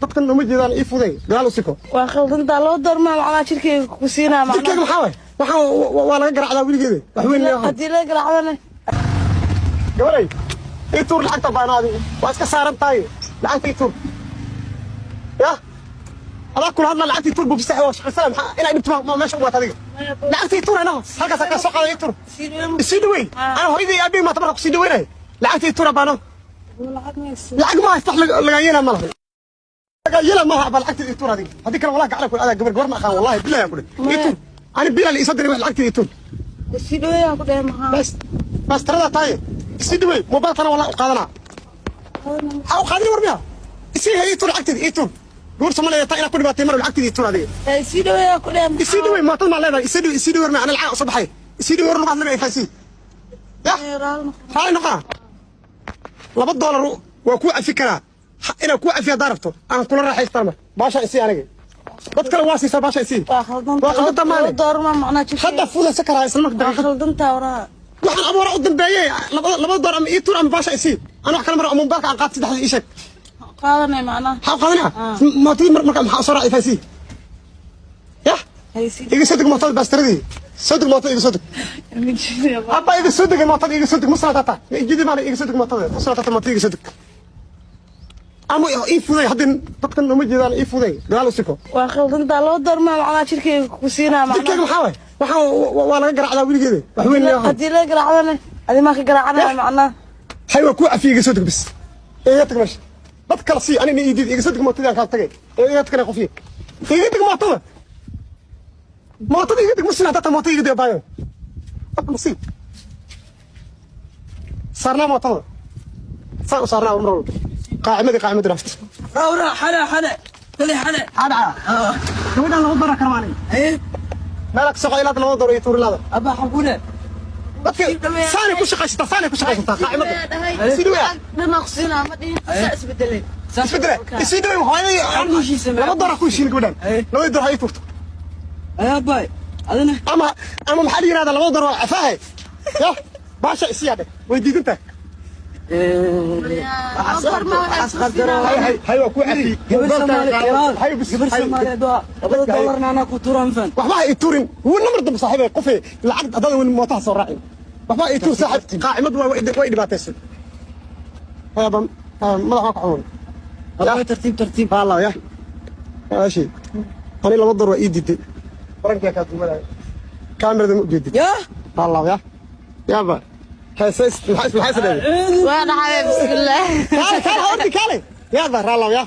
Dadkan nooma jeedaan, ii fuday, gadaal u siko. Waa khaldantaa, $2 maa macnaa jirkeyga ku siinaa? Jirkeyga macnaa maxaa waay? Waxaan waa laga garaacdaa weligeeda, wax weyn leeyahay. Haddii laga garaacdana? Gabaray, ii tuur lacagta baanaadi, waa iska saaran tahay. Lacagta ii tuur. Ya adaa kula hadla, lacagta ii tuur. Bubsax waa shaqaysana, maxaa inaa dhibto meesha u maata adiga? Lacagta ii tuur, anaha halkaas kaa soo qaaday, ii tuur. Isii dhaweyn, ana hooyadii iyo aabihii maata markaa kusii dhaweynay. Lacagta ii tuura baano. Lacag ma haysta, wax lagaa yeelaa ma laha, lagaa yeelaa maaha. Baa lacagta ii tuur adiga, haddii kale wallahi gacala ku adaa. Gabar gabar ma aqaan, wallahi bilahi aan ku dheh, ii tuur. Ani bilaa la iisoo diray wax, lacagta ii tuur. Isii dhaweeyaan ku dhehe, maxaa? Bas bas, taradaa tahay, isii dhawey. Mobailkana wallahi u qaadanaa, ha u qaadani. War miya isii hay? Ii tuur lacagteeda, ii tuur. Gabar Soomaaliya taa inaa ku dhibaatay mar, lacagteeda ii tuur adiga. Isii dhaweeyaan ku dhehe. Isii dhawey, maatad maa leedahay? Isii dhawey, isii dhawey. War miya ana lacag soo baxay? Isii dhawey, war lagu hadlama fahansiin ya. Raali noqona, $2 waa kuu cafi karaa. Inaa kuu cafi haddaa rabto, aan kula raaxaystaan. Mar baasha isii, aniga dad kale waa siisaa, baasha isii. Waa khaldantaa. Waa khaldantaa maane. $2 maa macnaa jirkeyga? Hadda fudaysa karaa isla marka Waa daqiiqad. khaldantaa waraha. Waxaan abuura u dambeeyey laba door, ama ii tuur ama baasha isii. Ana wax kale mar ama mobailka aan qaat, saddexda ii sheeg. Qaadanay macnaa. Maxaa u qaadanaya mootadii? Mar marka maxaa soo raacay fahansiin ya. Iga soo deg mootada, baastaradii soo deg, mootada iga soo deg. Abba, iga soo deg mootada, iga soo deg. Musla tata ijidi maana, iga soo deg mootada. Musla tata, mootada iga soo deg ama ii fuday. Haddii dadkan nooma jeedaan, ii fuday, gadaal u siko. Waa khaldantaa, $2 maa macnaa jirkeyga ku siinaa? Jirkeyga macnaa maxaa waay? Waxaan waa laga garaacdaa weligeeda, wax weyn leeyahay. Haddii laga garaacdana, adi maa ka garaacanaya macnaa? Hay, waa kuu cafiye, iga soo deg bis, iga tag meesha. Dad kala sii, anina ii diid. Iga soo deg mootadii, aan kaa tagay. Iga tagana qofiye, iga deg mootada, mootada iga deg. Muslim hataa mootada iga deg baayo masi saarnaa mootada, saan u saarnaa mar walba. Qaacimadii, qaacimadii dhaafta. Rawra, xale xale tali xale. Maxaa dhacaa? Gabadhan $2 karama aniga. Ee. Meelaa ka soo qaad ilaada, $2 iyo tuurilaada. Abba xagune. Dadka saanay ku shaqaysataa, saanay ku shaqaysataa. Qaacimada isii dhaweya. Dhanaa ku siinaa ma dhihin, saa isbedelay. Isbedele, isii dhawey hooyadii. Heshiisa. $2 ku heshiin gabadhan. Ay. Labadii door ha ii tuurto. Ay abbay, adina. Ama maxaa la yidhahdaa, $2 waa cafaahe ya, baasha isiyaa dheh, way diidan tahay. Hay hay hay, waa ku cafi. Gabar Soomaali. Hay bis. Gabar Soomaaliyeed waa $2-na anaa ku turan fan. Waxba ha ii turin wuu namar dambe, saaxiibay. Qofe lacag haddada weli mootaha soo raacin, waxba ha ii tuur saaxiib. Qaacimad waa way dhibaataysan. Hayaba madax waa ka xanuun. Abbay, tartiib tartiib. Hala ya maashi, ani $2 waa ii diiday, barankaa kaa duumanaya, kaamirada ma ujeedid. Ya. Hala ya, yaaba heese maxaa isdheeday? Waa dhacday, bismillaah. Kaale kaale, ha ordi, kaale. Yaaba raalaw ya.